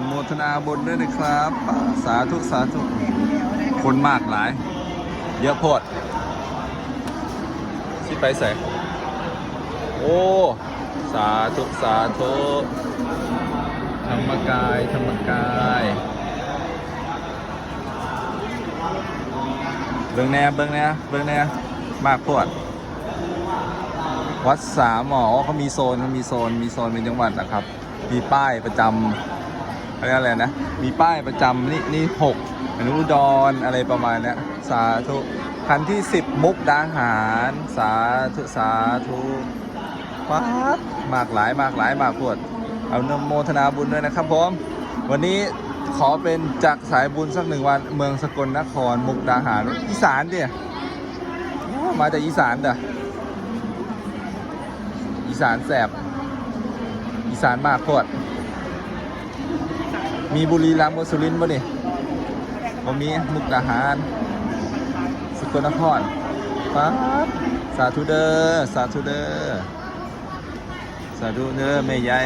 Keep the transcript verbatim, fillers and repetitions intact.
โมทนาบุญด้วยนะครับ สาธุ สาธุ คนมากหลาย เยอะโพด สิไปใส่ โอ้ สาธุ สาธุ ธรรมกาย ธรรมกาย เบิ่งแหน่ เบิ่งแหน่ เบิ่งแหน่ มากโพด วัดสามหมอ เขามีโซน เขามีโซน มีโซนเป็นจังหวัดนะครับ มีป้ายประจำเขาเรียกอะไรนะ มีป้ายประจำ นี่ นี่หก อนุดร อะไรประมาณเนี้ย สาธุ คันที่สิบ มุกดาหาร สาธุ สาธุ ป๊าด มากหลาย มากหลาย มากโพด อนุโมทนาบุญด้วยนะครับผม วันนี้ขอเป็นจากสายบุญสักหนึ่งวัน เมืองสกลนคร มุกดาหาร อีสานเด้ โอ้ มาจากอีสานเด้อ อีสานแสบ อีสานมากโพด มีบุรีรัมย์กับสุรินทร์บ่นี่ บ่มี มุกดาหาร สกลนคร ป๊าด สาธุเด้อ สาธุเด้อ สาธุเด้อ แม่ใหญ่